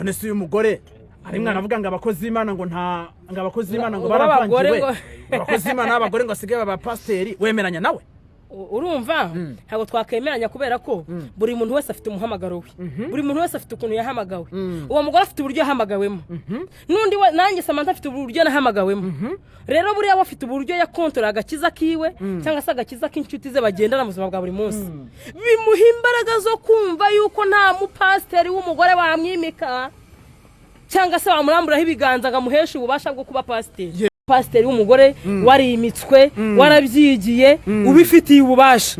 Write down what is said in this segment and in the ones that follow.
None se uyu mugore ari mwana avuga ngo abakozi b'Imana, ngo nta, ngo abakozi b'Imana ngo Ngo b'abagore baravangiwe, ngo abakozi b'Imana b'abagore ngo basigaye baba pasiteri, wemeranya nawe? Urumva, ntabwo twakwemeranya kubera ko buri muntu wese afite umuhamagaro we, buri muntu wese afite ukuntu yahamagawe. Uwo mugore afite uburyo yahamagawemo, n'undi we, nanjye Samantha afite uburyo nahamagawemo. Rero buriya we afite uburyo yakontorora agakiza kiwe cyangwa se agakiza k'inshuti ze bagendana mu buzima bwa buri munsi, bimuha imbaraga zo kumva yuko nta mupasiteri w'umugore wamwimika cyangwa se wamuramburaho ibiganza ngo amuheshe ububasha bwo kuba pasiteri. Pasiteri w'umugore warimitswe, warabyigiye, ubifitiye ububasha,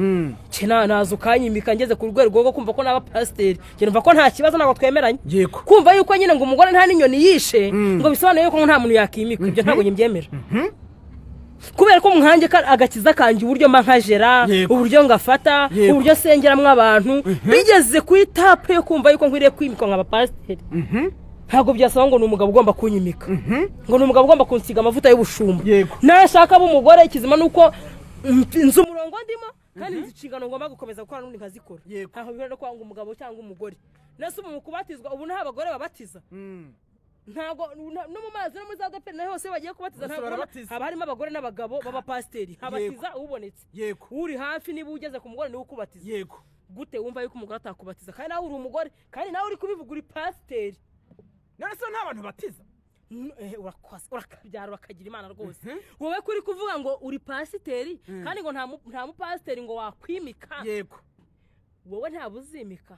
Cye naza ukanyimika ngeze ku rwego rwo kumva ko naba pasiteri, njye numva ko nta kibazo, ntabwo twemeranya. Kumva yuko nyine ngo umugore nta n'inyoni yishe, ngo bisobanuye yuko nta muntu yakimika, ibyo ntabwo mbyemera kubera ko nkanjye agakiza kanjye, uburyo mba nkajera, uburyo ngafata, uburyo sengeramo abantu, bigeze ku étape yo kumva yuko nkwiriye kwimikwa nkaba pasiteri, ntabwo byasaba ngo ni umugabo ugomba kunyimika, ngo ni umugabo ugomba kunsiga amavuta y'ubushumba. Nashaka aba umugore, ikizima ni uko nzi umurongo ndimo kandi nzi inshingano ngomba gukomeza gukora n'ubundi nkazikora. Ntaho bihura no kwanga umugabo cyangwa umugore. Nese ubu mu kubatizwa, ubu nta bagore babatiza? Ntabwo no mu mazi, no muri za ADEPR naho hose iyo bagiye kubatiza, Bose ntabwo barabatiza. haba harimo abagore n'abagabo b'abapasiteri. Habatiza ubonetse, uri hafi. Niba ugeze ku mugore, niwe ukubatiza. Gute wumva yuko umugore atakubatiza kandi nawe uri umugore, kandi nawe uri kubivuga uri pasiteri? None se nta bantu batiza? Urakoze, urakabyara, urakagira Imana rwose. Wowe kuri kuvuga ngo uri pasiteri kandi ngo nta mupasiteri ngo wakwimika, wowe ntabwo uzimika.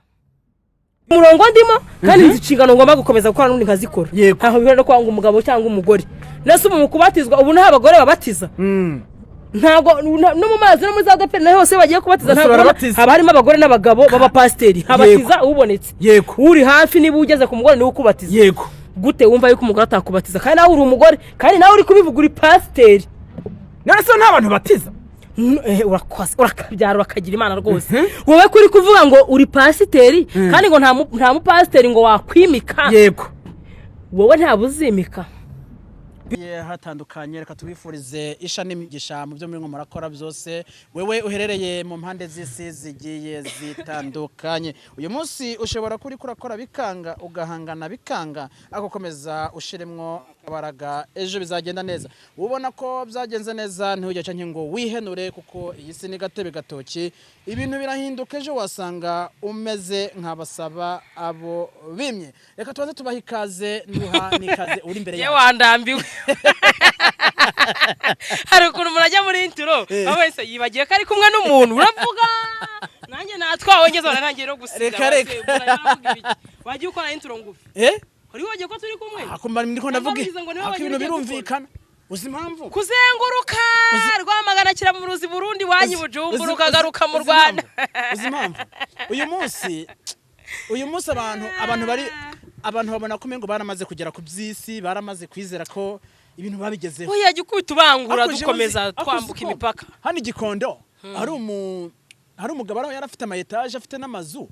Umurongo ndimo kandi nzi inshingano ngomba gukomeza gukora n'ubundi nkazikora. Ntaho bihura no kwanga umugabo cyangwa umugore. Nese ubu mu kubatizwa, ubu nta bagore babatiza? Ntabwo no mu mazi, no muri za ADEPR naho hose iyo bagiye kubatiza, Bose ntabwo barabatiza. haba harimo abagore n'abagabo b'abapasiteri. Habatiza ubonetse, uri hafi. Niba ugeze ku mugore, niwe ukubatiza. Gute wumva yuko umugore atakubatiza kandi nawe uri umugore, kandi nawe uri kubivuga uri pasiteri? None se nta bantu batiza? Urakoze, urakabyara, urakagira Imana rwose. Wowe kuri kuvuga ngo uri pasiteri kandi ngo nta mupasiteri ngo wakwimika, wowe ntabwo uzimika. Hatandukanye, reka tubifurize isha n'imigisha mu byo murimo murakora byose. Wewe uherereye mu mpande z'isi zigiye zitandukanye, uyu munsi ushobora kuba uriko urakora bikanga, ugahangana bikanga, ariko komeza ushiremwo akabaraga, ejo bizagenda neza. Ubona ko byagenze neza, ntujye canke ngo wihenure, kuko iyi si ni gatebe gatoki, ibintu birahinduka, ejo wasanga umeze nk'abasaba abo bimye. Reka tubanze tubahe ikaze, nduha n'ikaze uri imbere Yewe, yacu. Wandambiwe. Hari ukuntu umuntu ajya muri intro, aho wese yibagiwe ko ari kumwe n'umuntu. Uravuga nanjye natwawe, ngeze aho natangiye no gusiga. Reka, reka. Wagiye ukora intro ngufi. Eh? Wari wagiye ko turi kumwe. Akumva ndiko ndavuga. Cyangwa bivuze ngo niwe Ako wenyine ibintu ugiye. birumvikana. Uzi impamvu? Kuzenguruka Rwamagana, Kiramuruzi, Burundi, wanyu Bujumbura, ukagaruka mu Rwanda. Uzi impamvu? Uyu munsi abantu bari, abantu babona ko umengo baramaze kugera ku by'isi, baramaze kwizera ko ibintu babigezeho. Oya, jya ukubita ubangura. Ariko jewe Dukomeza ariko twambuka uzi ko imipaka. Hano i Gikondo hari umugabo aho yari afite ama étage, afite n'amazu,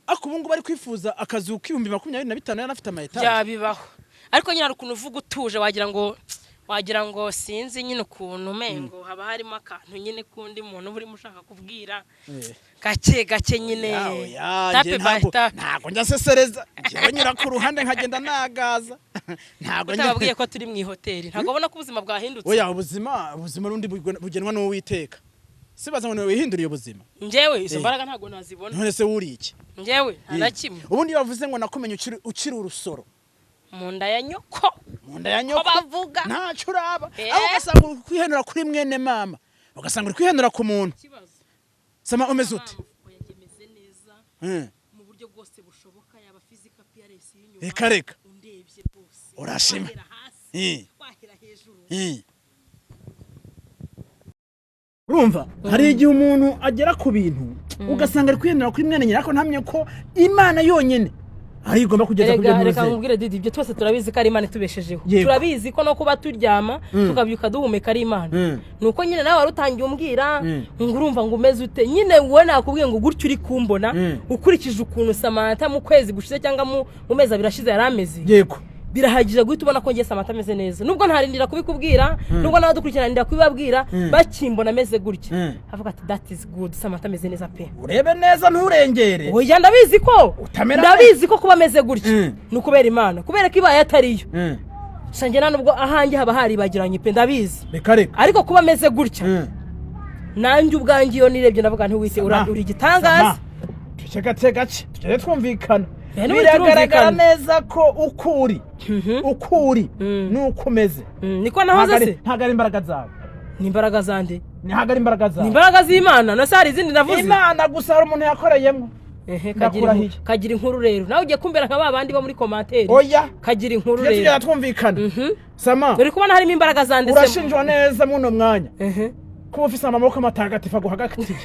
ariko ubu ngubu ari kwifuza akazu k'25,000, yari afite ama étage. Byabibaho, ariko nyine hari ukuntu uvuga utuje, wagira ngo sinzi nyine ukuntu, umengo haba harimo akantu nyine k'undi muntu uba urimo ushaka kubwira gake gake nyine. Oya, Étape njye by ntabwo étape. Ntabwo njya nsesereza, njyewe nyura ku ruhande nkagenda nagaza, ntabwo njya Utababwiye ko turi mu ihoteli, ntabwo ubona ko ubuzima bwahindutse? Oya, ubuzima n'undi bugenwa n'Uwiteka. Sibaza ngo niwe wihinduriye ubuzima. Njyewe izo mbaraga ntabwo nazibona. None se wuriye iki? Njyewe nta na kimwe. Ubundi iyo bavuze ngo nakumenye ukiri urusoro mu nda ya nyoko, mu nda ya ko nyoko, bavuga. Ntacyo uraba. Aho ugasanga uri kwihenura kuri mwene mama, ugasanga uri kwihenura ku muntu. Ikibazo. Sama, umeze ute? Oya, njye meze neza mu buryo bwose bushoboka, yaba physical appearance y'inyuma. Reka reka. Undebye rwose, Urashima. wahera hasi, wahera hejuru. Urumva, hari igihe umuntu agera ku bintu ugasanga ari kwihenura kuri mwene nyina, ariko ntamye ko Imana yonyine ariyo igomba kugeza ku byo Reka reka ntuze. nkubwire Didi, ibyo twese turabizi ko ari Imana itubeshejeho. Turabizi ko no kuba turyama tukabyuka duhumeka ari Imana. Ni uko nyine nawe wari utangiye umbwira ngo urumva ngo umeze ute nyine. Wowe nakubwiye ngo gutyo uri kumbona, ukurikije ukuntu Samantha mu kwezi gushize cyangwa mu mezi 2 ashize yari ameze, Birahagije guhita ubona ko ngiye Samantha ameze neza, nubwo ntarindira kubikubwira, nubwo n'abadukurikirana ndindira kubibabwira, bakimbona ameze gutya avuga ati that is good, Samantha ameze neza pe. Urebe neza nturengere. Oya, ndabizi ko Utamera ndabizi ko kuba ameze gutya ni ukubera Imana, kubera ko ibaye atariyo shanjye nta nubwo ahanjye haba haribagiranye pe, ndabizi. Reka reka. Ariko kuba ameze gutya, nanjye ubwanjye iyo nirebye ndavuga ntiwite uri igitangaza. Tuce gake gake tugende twumvikana. N'ubundi Biragaragara turumvikana. neza ko uko uri uko uri nuko umeze. Niko nahoze se. Ntabwo ari imbaraga zawe. Ni imbaraga zande? Ntabwo ari imbaraga Ni zawe. imbaraga z'Imana, na se hari izindi navuze? Imana gusa, hari umuntu yakoreyemo. Ehe, kagira Ndakurahiye. kagira inkuru rero, nawe ugiye kumbera nka ba bandi bo muri commentaire. Oya. Kagira inkuru Tujye rero. tugenda twumvikana, Sama. Uri kubona harimo imbaraga zande se? Urashinjwa neza muno mwanya Ehe. kuba ufise amaboko matagatifu aguhagatiye.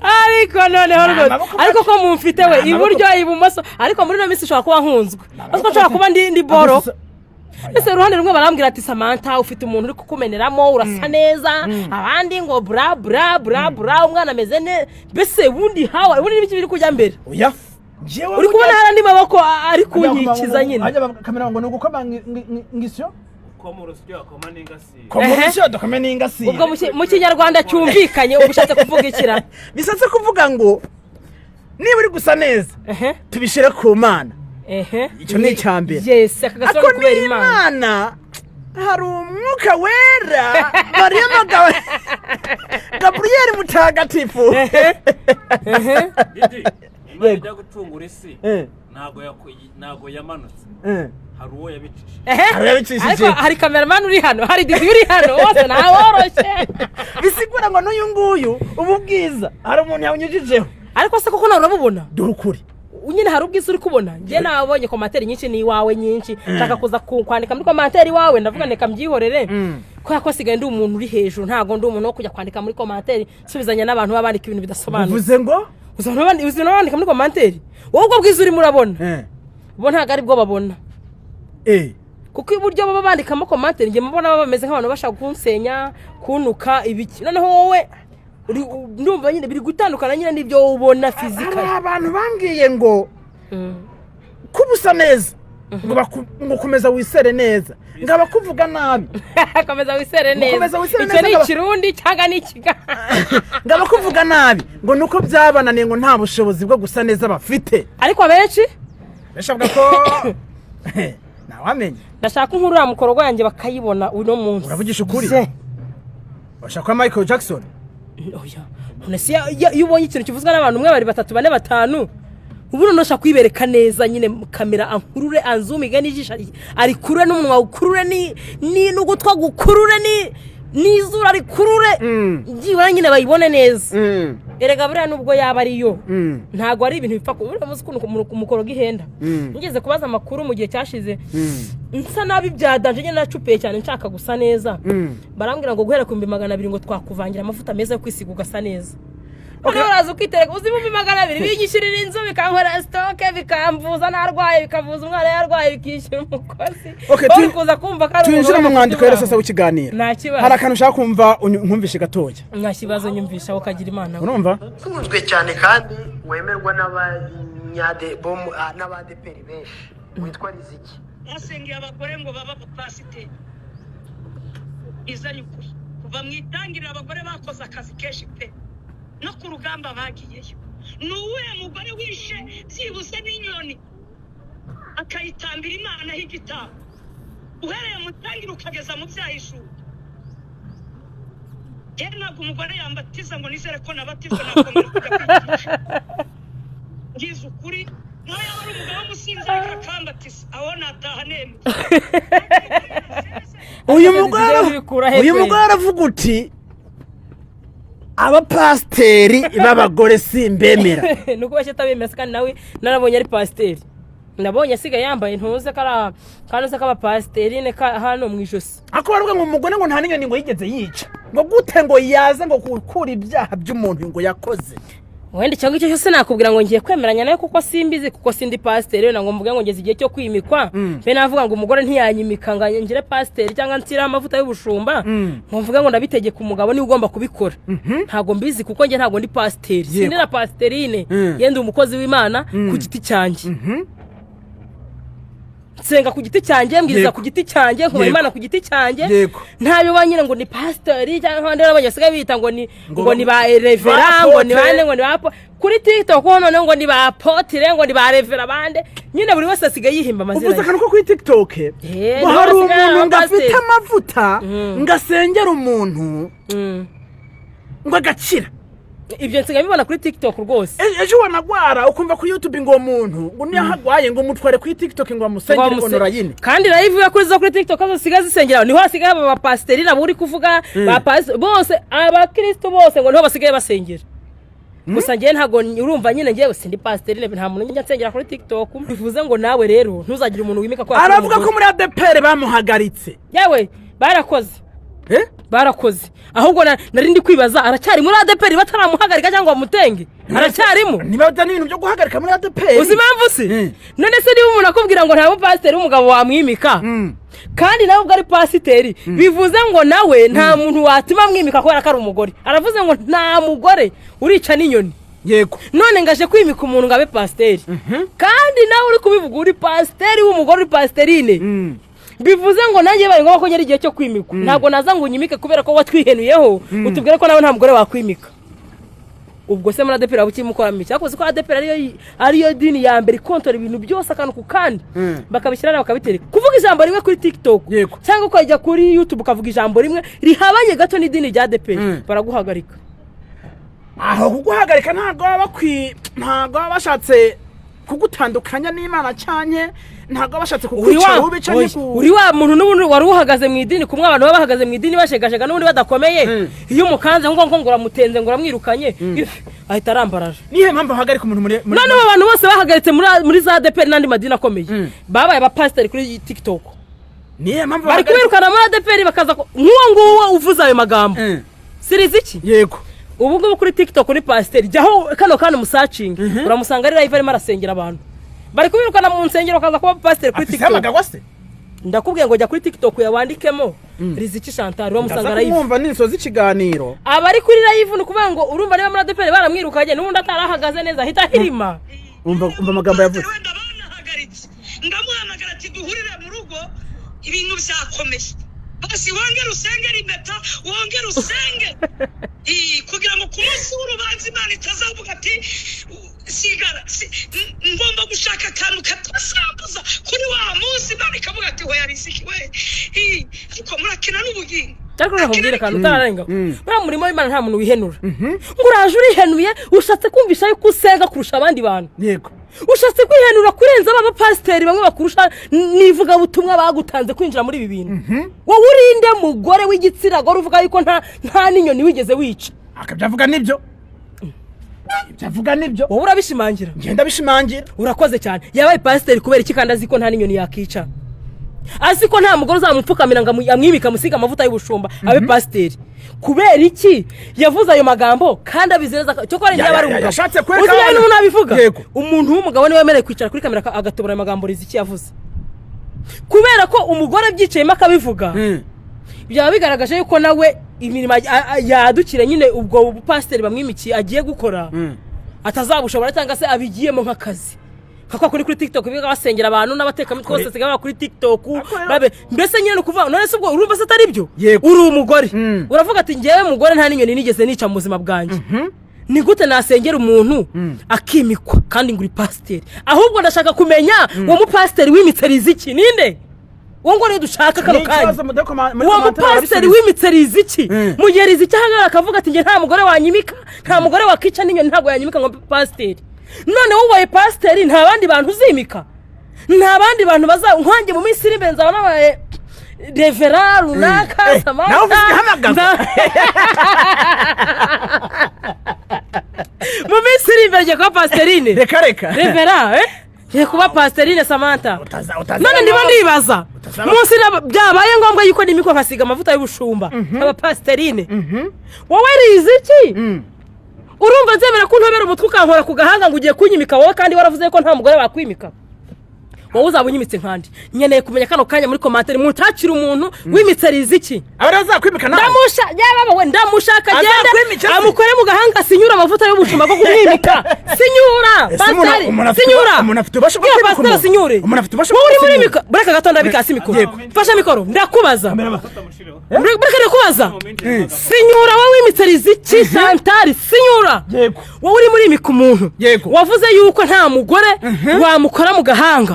Ariko noneho rwose Amaboko ariko ko mumfite we Amaboko iburyo ibumoso, ariko muri ino minsi ushobora kuba nkunzwe, ariko nshobora kuba ndi boro. Ese uruhande rumwe barambwira ati Samantha ufite umuntu uri kukumeneramo, urasa neza, abandi ngo bra bra bra bra, umwana ameze neza, mbese ubundi hawa ubundi n'ibiki biri kujya mbere? Oya, njyewe Uri kubona hari andi maboko ari kunyikiza nyine. Hajya kamera ngo ni ugukoma ngisyo. Koma urusyo akoma n'ingasire. Koma Ehe. urusyo dukome n'ingasire. Ubwo mu Kinyarwanda cyumvikanye uba ushatse kuvuga ikira? Bishatse kuvuga ngo niba uri gusa neza, Ehe. tubishyire ku Mana. Ehe. Icyo ni icya mbere. Yes, aka gasore Ako kubera Imana. n'Imana hari umwuka wera, Mariya Magabo, Gaburiyeli mutagatifu. Didi, Imana ijya gucungura isi, ntabwo yamanutse, hari uwo yabicishije. Ehe. Hari yabicishije. Ariko hari cameraman uri hano, hari Didi uri hano, bose ntaworoshye. Bisigura ngo n'uyu nguyu ubu bwiza hari umuntu yawunyujijeho. Ariko se koko nawe urabubona? Dore ukuri. Nyine hari ubwiza uri kubona. Njye nabonye commentaire nyinshi, ni iwawe nyinshi, nshaka kuza kwandika muri commentaire iwawe, ndavuga ndeka mbyihorere, kubera ko sigaye ndi umuntu uri hejuru, ntabwo ndi umuntu wo kujya kwandika muri commentaire nsubizanya n'abantu baba bandika ibintu bidasobanutse. Uvuze ngo Uzi abantu uzi abantu bandika muri commentaire, wowe ubwo bwiza urimo urabona, bo ntabwo ari bwo babona, kuko iburyo baba bandikamo commentaire njye mbona baba bameze nk'abantu bashaka kunsenya, kunuka ibiki. Noneho wowe ndumva nyine biri gutandukana nyine n'ibyo wowe ubona Hari physically. abantu bambwiye ngo kuba usa neza ngo ngo komeza wisere neza, ngo abakuvuga nabi Komeza wisere Ngo neza. komeza wisere Icyo neza. ni Ikirundi cyangwa ni Ikiga? Ngo abakuvuga nabi ngo nuko byabananiye, ngo nta bushobozi bwo gusa neza bafite. Ariko abenshi Benshi bavuga ko ntawamenya. Ndashaka inkuru ya mukorogo yanjye bakayibona uno munsi. Uravugisha ukuri? Ze. Urashaka kuba Michael Jackson? Oya, none se iyo ubonye ikintu kivuzwa n'abantu umwe, babiri, batatu, bane, batanu, ubu noneho ushaka kuyibereka neza nyine, kamera ankurure, anzumige n'ijisho arikurure, n'umunwa ukurure, n'ugutwa gukurure, n'izuru arikurure, byibura nyine bayibone neza. Erega buriya nubwo yaba ariyo, ntabwo ari ibintu bipfa kuba muzi ukuntu umukorogo ihenda. Nigeze kubaza amakuru mu gihe cyashize, nsa nabi byadanje nyine, nacupiye cyane nshaka gusa neza, barambwira ngo guhera ku 200,000 ngo twakuvangira amavuta meza yo kwisiga ugasa neza. Noneho uraza ukitereka uzi 200,000 binyishyurira inzu, bikankorera stock, bikamvuza narwaye, bikavuza umwana yarwaye, bikishyura umukozi. Okay, Wowe uri kuza kumva ko ari Twinjire mu umuntu mwandiko rero sasa w'ikiganiro. Nta kibazo. Hari akantu ushaka kumva, nkumvishe gatoya. Nta kibazo, nyumvisha wowe ukagira Imana we. Urumva? Ukunzwe cyane kandi wemerwa n'abanyade bo n'abadeperi benshi witwa Riziki. Basengeye abagore ngo baba abapasiteri, izanye ukuri kuva mu itangiriro, abagore bakoze akazi kenshi pe, no ku rugamba bagiyeyo. Ni uwuhe mugore wishe byibuse n'inyoni akayitambira Imana y'igitambo, uhereye mu itangiriro ukageza mu byahishura? Yewe, ntabwo umugore yambatiza ngo nizere ko nabatizwa nakongera kujya kwigisha. Ngize ukuri, nawe yaba ari umugabo w'umusinzi ariko akambatiza, aho nataha nemye. Uyu Ariko mugore Zizou bikura he uyu kweli? mugore aravuga uti abapasiteri b'abagore simbemera. Ni uko bashya atabemeza, kandi nawe narabonye ari pasiteri, nabonye asigaye yambaye ntuze kariya kantuze k'abapasiteri ne hano mu ijosi. Ako baravuga ngo umugore ngo nta n'inyoni ngo yigeze yica, ngo gute ngo yaze ngo gukura ibyaha by'umuntu ngo yakoze? Wenda icyo ngicyo cyose nakubwira ngo ngiye kwemeranya nawe, kuko simbizi, kuko sindi pasiteri, wenda ngo mvuge ngo ngeze igihe cyo kwimikwa, mbe navuga ngo umugore ntiyanyimika ngo ngire pasiteri cyangwa nsireho amavuta y'ubushumba, ngo mvuge ngo ndabitegeka umugabo niwe ugomba kubikora. Ntabwo mbizi, kuko njye ntabwo ndi pasiteri, sindi na pasiterine. Yenda umukozi w'Imana ku giti cyanjye, nsenga ku giti cyanjye, mbwiriza ku giti cyanjye, nkubaha Imana ku giti cyanjye. Ntayo ba nyine ngo ni pasitori cyangwa abandi n'abandi basigaye bita ngo ni ngo ni ba revera, ngo ni bande, ngo ni ba kuri TikTok ho noneho ngo ni ba apôtre, ngo ni ba revera bande. Nyine buri wese asigaye yihimba amazina Uvuze ye. akantu ko kuri TikTok, ngo niho hari basigaye umuntu ngo afite abapasiteri. amavuta, ngo asengera umuntu ngo agakira. Ibyo nsigaye mbibona kuri TikTok rwose. Ejo wanagwara ukumva kuri YouTube ngo uwo muntu ngo niyo ahagwaye ngo mutware kuri TikTok ngo bamusengere online. Kandi live yo kuri zo kuri TikTok zisigaye zisengera, niho hasigaye aba bapasiteri nabo uri kuvuga, ba bose, abakristo bose ngo niho basigaye basengera. Gusa njyewe ntabwo, urumva nyine, njyewe sindi pasiteri, nta muntu njya nsengera kuri TikTok. Bivuze ngo nawe rero ntuzagire umuntu wimika ko yakora Aravuga ko umugore. muri ADEPR bamuhagaritse. Yewe, barakoze. Eh? Barakoze. Ahubwo nari ndi kwibaza, aracyari muri ADEPR bataramuhagarika cyangwa bamutenge? Aracyarimo? Niba bitari ibintu byo guhagarika muri ADEPR. Uzi impamvu se? None se niba umuntu akubwira ngo nta mupasiteri w'umugabo wamwimika, kandi nawe ubwo ari pasiteri, bivuze ngo nawe nta muntu watuma amwimika kubera ko ari umugore. Aravuze ngo nta mugore urica n'inyoni. None ngaje kwimika umuntu ngo abe pasiteri, kandi nawe uri kubivuga uri pasiteri w'umugore, uri pasiterine, bivuze ngo nanjye bibaye ngombwa ko ngera igihe cyo kwimikwa, ntabwo naza ngo unyimike kubera ko watwihenuyeho utubwire ko nawe nta mugore wakwimika. Ubwo se muri ADEPR waba ukimukoramo iki? Ariko uzi ko ADEPR ariyo dini ya mbere ikontora ibintu byose akantu ku kandi, bakabishyira bakabitereka. Kuvuga ijambo rimwe kuri TikTok cyangwa ukajya kuri YouTube ukavuga ijambo rimwe rihabanye gato n'idini rya ADEPR, baraguhagarika. Aho kuguhagarika ntabwo baba bashatse kugutandukanya n'Imana cyane, ntabwo baba bashatse Uri kukwica wa rubi cyane. Oya, uri wa muntu n'ubundi wari uhagaze mu idini kumwe abantu baba bahagaze mu idini bashegashega n'ubundi badakomeye. Iyo umukanze ngo uramutenze, ngo uramwirukanye, ifi, ahita arambaraje. Nihe mpamvu bahagarika umuntu muri Noneho abantu bose bahagaritse muri za ADEPR n'andi madini akomeye babaye abapasiteri kuri TikTok. Nihe mpamvu Bari bahagarika kubirukana muri ADEPR bakaza nk'uwo nguwo uvuze ayo magambo. Sirizi iki? Ubu ngubu kuri TikTok ni pasiteri. Jyaho kano kandi umusearchinge, uramusanga ari live arimo arasengera abantu. Bari kubirukana mu nsengero bakaza kuba pasiteri kuri Afise TikTok. amagagwa se? Ndakubwiye ngo jya kuri TikTok yawandikemo Riziki Chantal, uramusanga Ndaza live. kumwumva ninsoza ikiganiro. Abari kuri live, ni ukuvuga ngo urumva niba muri ADEPR baramwirukanye n'ubundi atarahagaze neza, ahita ahirima. Umva amagambo yavuze. Wenda banahagaritse, ndamuhamagara ati duhurire mu rugo, ibintu byakomeye, basi wongere usengere impeta, wongere usenge kugira ngo ku munsi w'urubanza Imana itazavuga ati sigara ngomba gushaka akantu katasambuza kuri wa munsi. Imana ikavuga ati hoya Riziki we. Ariko murakina n'ubugingo. Ariko reka nkubwire akantu utararenga. Uriya murimo w'Imana nta muntu wihenura ngo uraje urihenuye, ushatse kumvisha yuko usenga kurusha abandi bantu, ushatse kwihenura kurenza aba bapasiteri bamwe bakurusha n'ivugabutumwa bagutanze kwinjira muri ibi bintu. Wowe urinde mugore w'igitsina gore uvuga yuko nta n'inyoni wigeze wica? Akabyo avuga nibyo, ibyo avuga nibyo. Wowe urabishimangira? Ngenda bishimangira. Urakoze cyane. Yabaye pasiteri kubera iki kandi azi ko nta n'inyoni yakica, azi ko nta mugore uzamupfukamira ngo amwimike, amusige amavuta y'ubushumba abe pasiteri? Kubera iki yavuze ayo magambo kandi abizi neza cyokora niba ari umugabo? Yashatse kwereka Uzi niba n'umuntu abivuga? Yego. Umuntu w'umugabo niwe wemerewe kwicara kuri kamera agatobora ayo magambo Riziki yavuze, kubera ko umugore abyicayemo akabivuga, byaba bigaragaje yuko nawe imirimo yadukira nyine ubwo bupasiteri bamwimikiye agiye gukora atazabushobora, cyangwa se abigiyemo nk'akazi nka kwa kuri TikTok biga basengera abantu n'abatekamitwe bose basigaye baba kuri TikTok. Babe mbese nyine ni ukuvuga, none se ubwo urumva se atari byo? Yego. Uri umugore, uravuga ati ngewe mugore nta n'inyoni nigeze nica mu buzima bwanjye, ni gute nasengera umuntu akimikwa kandi ngo uri pasiteri? Ahubwo ndashaka kumenya uwo mupasiteri wimitse Riziki ninde? Uwo ngo niyo dushaka kano Ni kanya. ikibazo muri Uwo commentaire mupasiteri barabisubiza. wimitse Riziki, mu gihe Riziki ahagarara akavuga ati njye nta mugore wanyimika, nta mugore wakica n'inyoni, ntabwo yanyimika ngo mbe pasiteri. None wowe ubaye pasiteri, nta bandi bantu uzimika, nta bandi bantu baza nkanjye mu minsi iri imbere nzaba nabaye revera runaka. Samantha, Nawe ufite ihamagazwa. Mu minsi iri imbere ngiye kuba pasiterine. Reka reka. Revera, ngiye kuba pasiterine Samantha. Utaza- None ndiba nibaza, munsi byabaye ngombwa yuko nimikwa nkasiga amavuta y'ubushumba aba pasiterine, wowe Riziki Urumva nzemera ko untobera umutwe ukankora ku gahanga ngo ugiye kunyimika wowe, kandi waravuze ko nta mugore wakwimika? Wowe uzaba unyimitse nkandi. Nkeneye kumenya kano kanya muri commentaire, mutakira umuntu wimitse Riziki. Abari bazakwimika nawe. Ndamusha yaba we, ndamushaka agende. Azakwimika se? Amukore mu gahanga, sinyura amavuta y'ubushumba bwo kumwimika, sinyura. Ese Pasiteri, umuntu afite sinyura. umuntu afite ububasha bwo Bwira kwimika pasiteri umuntu? sinyure. Umuntu afite ububasha bwo Wowe uri muri gusinyura? mikoro, bureka gato, ndabikasi mikoro. Fasha mikoro, ndakubaza. Bureka, ndakubaza. Sinyura, wowe wimitse Riziki Chantal, sinyura. Yego. Wowe uri muri imika umuntu Yego. wavuze yuko nta mugore wamukora mu gahanga,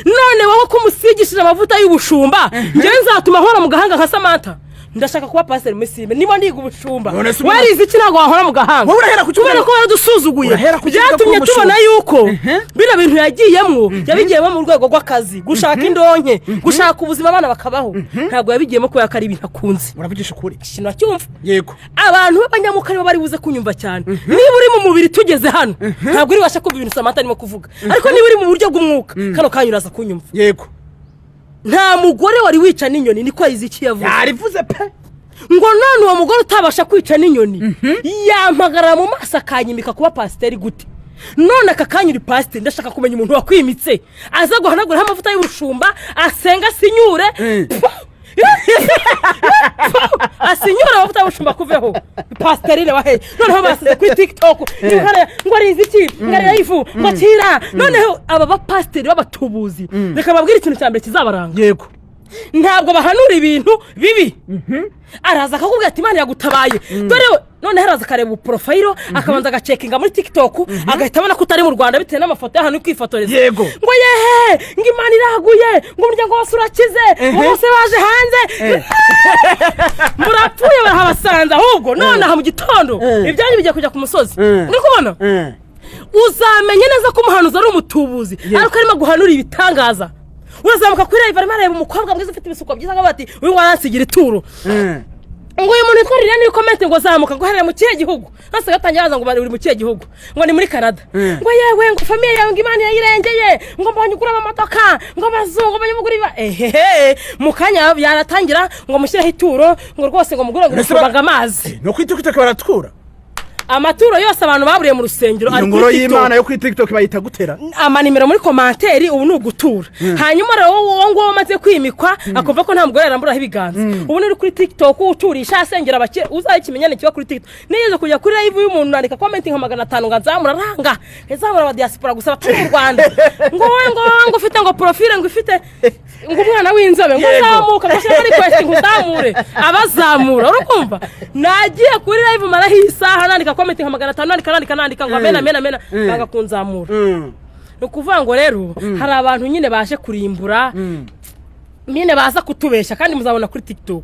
none wowe ko umusigishije amavuta y'ubushumba, njyewe nzatuma ahora mu gahanga nka Samantha? Ndashaka kuba pasiteri muri Simba, niba ndiga ubushumba. None se umuntu- Warize iki? Ntabwo wahora mu gahanga. Wowe urahera ku cyuma- Kubera ko waradusuzuguye. Urahera ku kibuga Byatumye k'umushumba. tubona yuko bino bintu yagiyemo, yabigiyemo mu rwego rw'akazi, gushaka indonke, gushaka ubuzima, abana bakabaho. Ntabwo yabigiyemo kubera ko ari ibintu akunze. Uravugisha ukuri. Ikintu acyumva. Abantu b'abanyamuka nibo bari buze kunyumva cyane. Niba uri mu mubiri tugeze hano, ntabwo uri bubashe kumva ibintu Samantha arimo kuvuga, ariko niba uri mu buryo bw'umwuka, kano kanya uraza kunyumva. Nta mugore wari wica n'inyoni, niko Riziki yavuze. Yarivuze pe. Ngo none uwo mugore utabasha kwica n'inyoni yampagarara mu maso akanyimika kuba pasiteri gute? None aka kanya uri pasiteri, ndashaka kumenya umuntu wakwimitse, aza guhanaguraho amavuta y'ubushumba, asenga, asinyure. Pfu! Asinyure amavuta y'ubushumba kuveho. Pasiterine waheye, noneho basize kuri TikTok ngo arizi iki, ngo ari live, ngo akira. Noneho aba bapasiteri b'abatubuzi, reka babwire ikintu cya mbere kizabaranga. Ntabwo bahanura ibintu bibi. Araza akakubwira ati: "Imana yagutabaye dore we." Noneho araza akareba ubuprofile, akabanza agacekinga muri TikTok, agahita abona ko utari mu Rwanda bitewe n'amafoto y'ahantu uri kwifotoreza. Ngo yehe, ngo Imana iraguye, ngo umuryango wose urakize, ngo bose baje hanze, murapfuye, barahabasanze. Ahubwo nonaha mu gitondo ibyanyu bigiye kujya ku musozi. Uri kubona, uzamenye neza ko umuhanuzi ari umutubuzi ariko arimo guhanura ibitangaza. Urazamuka kuri live, arimo areba umukobwa mwiza ufite ibisuko byiza, ngo bati: "Uyu nguyu aransigira ituro." Ngo uyu muntu witwa Liliane uri comment, ngo zamuka, ngo uherereye mu kihe gihugu? Hose gatangira baza ngo bari uri mu kihe gihugu? Ngo ni muri Canada. Ngo yewe, ngo famille yawe, ngo Imana yayirengeye, ngo mbonye ugura amamodoka, ngo abazungu mbonye mugura iba ehehe. Mu kanya yaratangira ngo mushyireho ituro, ngo rwose ngo mugure ngo Mbese ngo amazi. No kuri TikTok baratura. Amaturo yose abantu baburiye mu rusengero Iyo ari ngoro kuri TikTok. y'Imana yo kuri TikTok bayita gutera. Amanimero muri commentaire ubu ni ugutura. Hanyuma rero wowe nguwo umaze kwimikwa, akumva ko nta mugore yaramburaho ibiganza, ubu ni uri kuri TikTok uturisha, asengera abakire. Uzaye ikimenyane kiba kuri TikTok. Nigeze kujya kuri live y'umuntu, nandika comment nka 500 ngo nzamura, aranga nzamura aba diaspora gusa batari mu Rwanda. Ngo wowe, ngo wowe, ngo ufite ngo profile, ngo ifite ngo umwana w'inzobe, ngo uzamuka, ngo ushyire request ngo uzamure abazamura. Urakumva, nagiye kuri live maraho isaha, nandika comment nka 500, nandika, nandika, nandika ngo amena, amena, amena, banga kunzamura. Ni ukuvuga ngo rero hari abantu nyine baje kurimbura, nyine baza kutubeshya, kandi muzabona kuri TikTok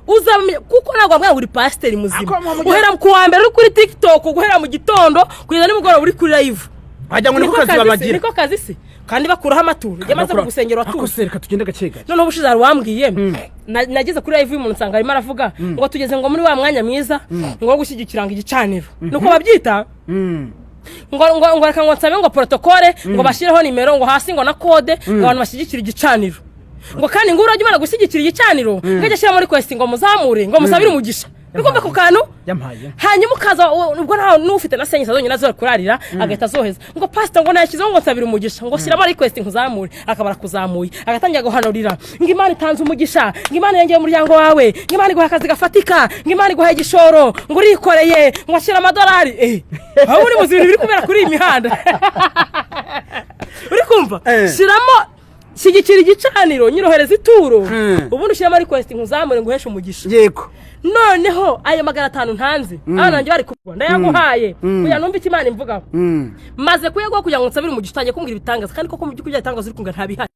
uzamenya, kuko ntabwo wabwira ngo uri pasiteri muzima. Ako Guhera ku wa mbere uri kuri TikTok, guhera mu gitondo kugeza nimugoroba uri kuri live. Wagira ngo niko kazi Kazi se, babagira. Niko kazi se, kandi bakuraho amaturo. Njye maze kugusengera Ako watura. se reka tugende gake gake. Noneho ubushize hari uwambwiye, nageze kuri live y'umuntu, nsanga arimo aravuga ngo tugeze ngo muri wa mwanya mwiza ngo wo gushyigikira ngo igicaniro, nuko babyita, ngo reka ngo nsabe ngo protocole ngo bashyireho nimero ngo hasi ngo na code, ngo abantu bashyigikire igicaniro, ngo kandi ngo urajya umara gushyigikira igicaniro ngo ajye ashyira muri request ngo muzamure, ngo musabire umugisha. Uri kumva ako kantu? Yampaye. Hanyuma ukaza ubwo nta n'ufite na senyisa zonyine azo kurarira, agahita azoheza ngo: "Pasita," ngo, "nashyizeho ngo nsabire umugisha," ngo "shyiramo request nkuzamure." Akaba arakuzamuye, agatangira guhanurira ngo Imana itanze umugisha, ngo Imana yongeye umuryango wawe, ngo Imana iguha akazi gafatika, ngo Imana iguha igishoro, ngo urikoreye, ngo ashyira amadolari. Aho uri muzi ibintu biri kubera kuri iyi mihanda, uri kumva? Shyiramo shyigikira igicaniro, nyirohereza ituro, ubundi ushyiramo request nkuzamure, nguheshe umugisha. Noneho ayo 500 ntanze, abana banjye bari kugwa, ndayaguhaye kugira numve icyo Imana imvugaho. Maze kuyaguha kugira ngo nsabire umugisha, utangiye kumbwira ibitangaza, kandi koko mu by'ukuri bya bitangaza uri kumbwira ntabihari.